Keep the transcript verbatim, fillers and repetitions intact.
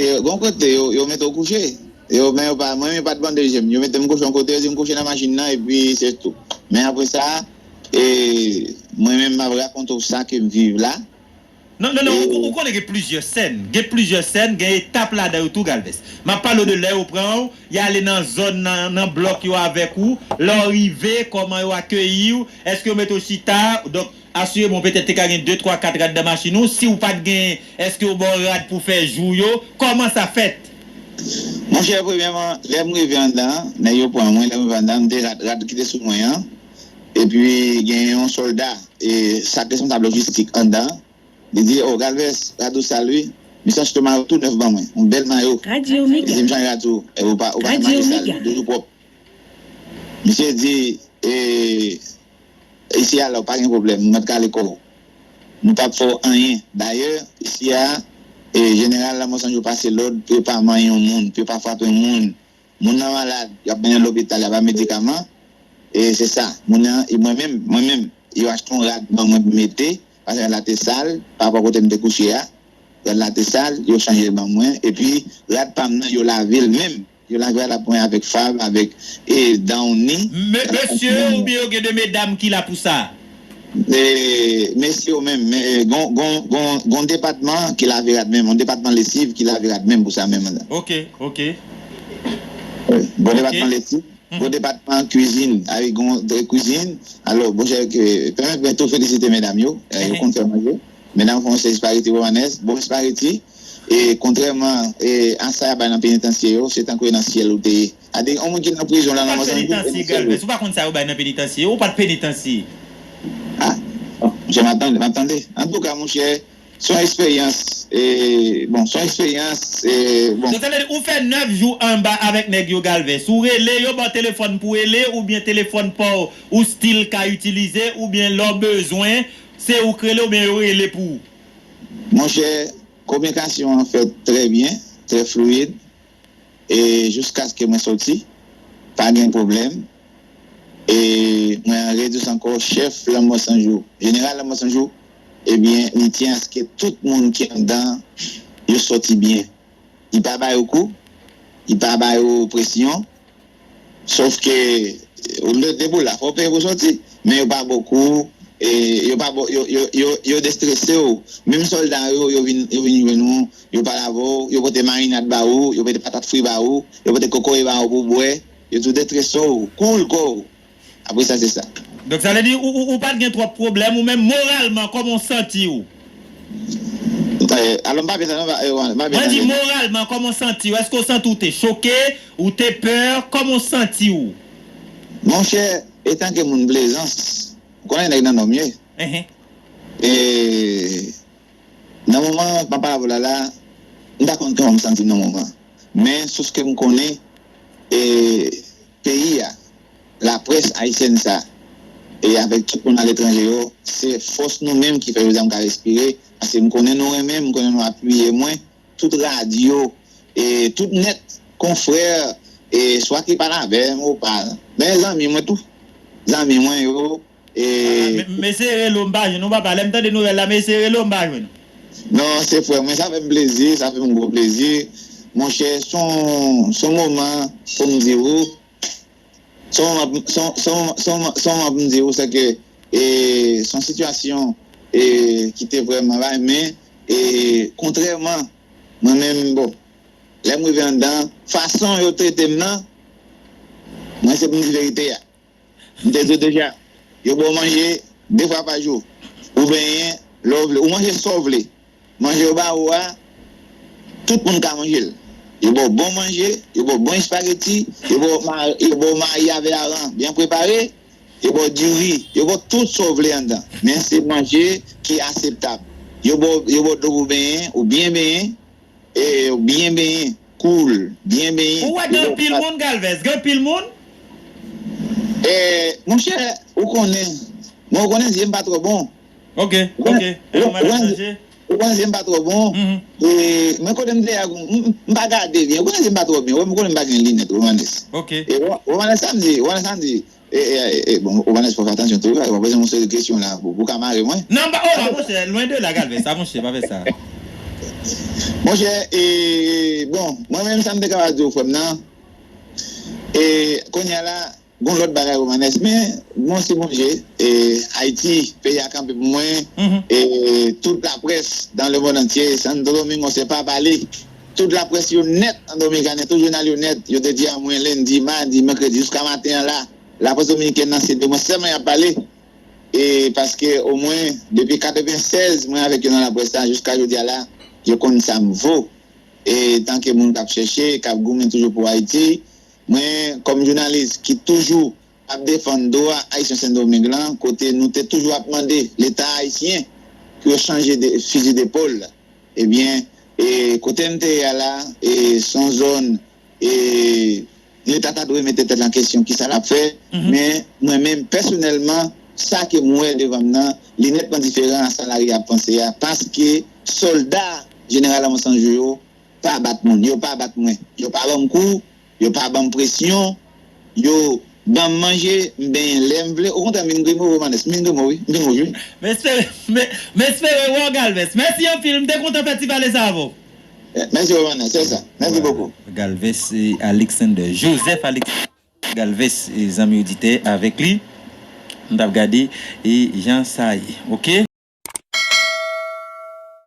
e, gon kote yo, yo mete w kouche. Yo, men yo pa, mwen menm yo pa t bande je m. Yo mete m kouche yon kote, yo di m kouche nan machin nan, epi se tou. Men apre sa, e, mwen menm m ap rakonte w sa ke m viv la. Non, non, non, ou, ou konnen gen plizyè sèn. Gen plizyè sèn, gen etap ladan yo tou, Galvez. M ap pale w de lè yo pran w, y ale nan zòn, nan, nan blòk yo avèk ou, lè w rive, kòman yo akeyi w, èske yo mete w chita, donk, asire m, petèt te ka gen de, twa, kat rad nan machin ou, si w pa t gen, èske yo ba w rad pou fè jou yo, kòman sa fèt? Monchè, premyèman, lè m rive anndan an, nèg yo pran mwen, lè m rive anndan an, m te rad, rad ki te sou mwen an, epi gen yon sòlda, e, sa k responsab lojistik anndan an, li di, "O, Galvez, rad ou sal wi." Misye achte yon mayo tou nèf ban mwen, yon bèl mayo. Li di, "M chanje rad ou, e, ou pa, ou pa fè mayo sal, li toujou pwòp." Misye di, e, isi a la, ou pa gen pwoblèm, ou mèt kale kò w. Nou p ap fè w anyen. Dayè, isi a, e, jeneral Lanmò San Jou pase lòd pou yo pa manyen yon moun, pou yo pa frape yon moun. Moun nan malad, y ap mennen l lopital, y ap ba medikaman. E se sa, moun nan, e mwen menm, mwen menm, yo achte yon rad ban mwen pou mete, paske rad la te sal, pa rapò kote m te kouche a. Rad la te sal, yo chanje l ban mwen, epi rad pa m nan, yo lave l menm. Yo lave rad la pou mwen avèk Fab, avèk, e, Downy. Me-, mesye oubyen yo gen de medam ki la pou sa? E, mesye yo menm, men, e, gon, gon, gon, gon depatman ki lave rad menm, yon depatman lesiv ki lave rad menm pou sa menm. Ok, ok. Wi, gon depatman lesiv, gon depatman kwizin, avèk gon de kwizin. Alò, monchè, ke, pèmèt mwen tou felisite medam yo, e, yo konn fè manje. Medam fè yon seri espageti romanes, bon espageti. E kontrèman, e, a sa y ap bay nan penitansye yo, se tankou e nan syèl ou te ye. Ade, yon moun ki nan prizon la nan Mozanbik, e nan syèl ou. Ou pa konn sa yo bay nan penitansye, ou pa t penitansye. Ah, bon, monchè, m ap tande, m ap tande. Antouka, monchè, se yon eksperyans, e, bon, se yon eksperyans, e, bon. Donk, sa vle di, ou fè nèf jou anba avèk nèg yo, Galvez. Ou rele, yo ba w telefòn pou w rele, oubyen telefòn pa w, ou still ka itilize, oubyen lè w bezwen, se ou k rele oubyen yo rele pou ou? Monchè, kominikasyon an fèt trè byen, trè fluid, e jiskaske mwen soti, pa gen pwoblèm. E mwen redi sa ankò, chèf Lanmò San Jou, jeneral Lanmò San Jou, ebyen, li tyen aske tout moun ki anndan, yo soti byen. Li pa ba yo kou, li pa ba yo presyon, sòf ke, e, depi w la, fò w peye pou w soti. Men yo pa ba w kou, e, yo pa ba w, yo, yo, yo, yo destrese w. Menm sòlda yo, yo vin, yo vin jwenn ou, yo pale avè w, yo pote marinad ba ou, yo pote patat fri ba ou, yo pote kokoye ba ou pou w bwè, yo tou destrese w, cool kò w. Apre sa, se sa. Donk, sa vle di, ou, ou, ou pa t gen twòp pwoblèm, ou menm, moralman, kòman w santi w? E, alò, m pa byen tande, m pa, e, m pa byen tande. Mwen di, moralman, kòman w santi w? Èske w santi w te choke, ou te pè, kòman w santi w? Monchè, etanke moun Plezans, ou konnen nèg nan nò m ye. E, nan moman m ap pale avè w la la, m pa konn kòman m santi m nan moman. Men, sou sa ke m konnen, e, peyi a, laprès ayisyèn sa, e avèk tout moun aletranje yo, se fòs nou menm ki fè jodi a m ka respire, paske m konnen nou renmen m, m konnen nou apiye mwen, tout radyo, e tout nèt, konfrè, e swa ki pale avè m ou pa, men zanmi mwen tou, zanmi mwen yo, e. M eseye rele w, m pa jwenn ou, papa, lè m tande nouvèl la, m eseye rele w, m pa jwenn ou. Non, se frè mwen, sa fè m plezi, sa fè m gwo plezi. Monchè, se yon, se yon moman pou m di w, se yon moman, se yon, se yon, se yon, se yon moman pou m di w, se ke, e, se yon sitiyasyon, e, ki te vrèman bay, men, e, kontrèman, mwen menm, bon, lè m rive anndan, fason yo trete m nan, mwen se pou m di verite a. M te di w deja, yo ba w manje de fwa pa jou. Ou benyen lè w vle. Ou manje sa w vle. Manje yo ba ou a, tout moun ka manje l. Yo ba w bon manje, yo ba w bon espageti, yo ba w ma-, yo ba w mayi avè aran byen prepare, yo ba w diri, yo ba w tout sa w vle anndan. Men se manje ki aseptab. Yo ba w, yo ba w dlo pou w benyen, ou byen benyen, e, byen benyen, cool, byen benyen. Ou wè gen anpil moun, Galvez, gen anpil moun? E, monchè, ou konnen, mwen ou konnen zye m pa twò bon. Ok, ok. Ou konnen zye m pa twò bon. E, mwen kote m te a, m, m pa gade byen. Ou konnen zye m pa twò byen. Ou konnen m pa gen linèt, Romanes. E, Romanes, sa m di, Romanes, sa m di, E, e, e, bon, ou pa nèspa fè atansyon tou, w ap poze m yon seri kesyon la pou, pou ka mare mwen. Non, pa, oh, pa, monchè, lwen de la, Galvez, pa, monchè, pa fè sa. Monchè, e, Bon, mwen menm sa m te kapab di w frè m nan, e kounye a la, gon lòt bagay Romanes, men bon si Bondye, e Ayiti, peyi a kanpe pou mwen, e tout laprès dans le monde entier, Santo Domingo se pa pale, tout laprès yo nèt an Dominiken, tout jounal yo nèt, yo te di a mwen lendi, madi, mèkredi, jiska maten an la, laprès dominikèn nan se de mwen sèlman y ap pale, e paske omwen depi katrevennsèz mwen avèk yo nan laprès la, jiska jodi a la, yo konn sa m vo. E tanke moun k ap chèche, k ap goumen toujou pou Ayiti, mwen, kòm jounalis ki toujou ap defann dwa Ayisyen Sendomeng lan, kote nou te toujou ap mande Leta ayisyen pou yo chanje de fizi depòl, ebyen, e kote m te ye a la, e se yon zòn, e Leta ta dwe mete tèt l an kesyon kisa l ap fè, men mwen menm pèsonèlman, sa ke m wè devan m nan, li nètman diferan a sa lari a ap panse a, paske sòlda Jeneral Armand St. Just yo pa bat moun, yo pa bat mwen, yo pa ban m kou, yo pa ban m presyon, yo ban m manje, m benyen lè m vle, okontrè m vin grimo Romanes, m vin grimo wi, m vin wouj wi. M espere, m, m espere wè w Galvez. Mèsi anpil, m te kontan fè ti pale sa avè w. Mèsi Romanes, se sa. Mèsi bokou. Galvez e Alexander, Joseph Alex Galvez e zanmi oditè avèk li. Nou t ap gade e jan sa ye, oke?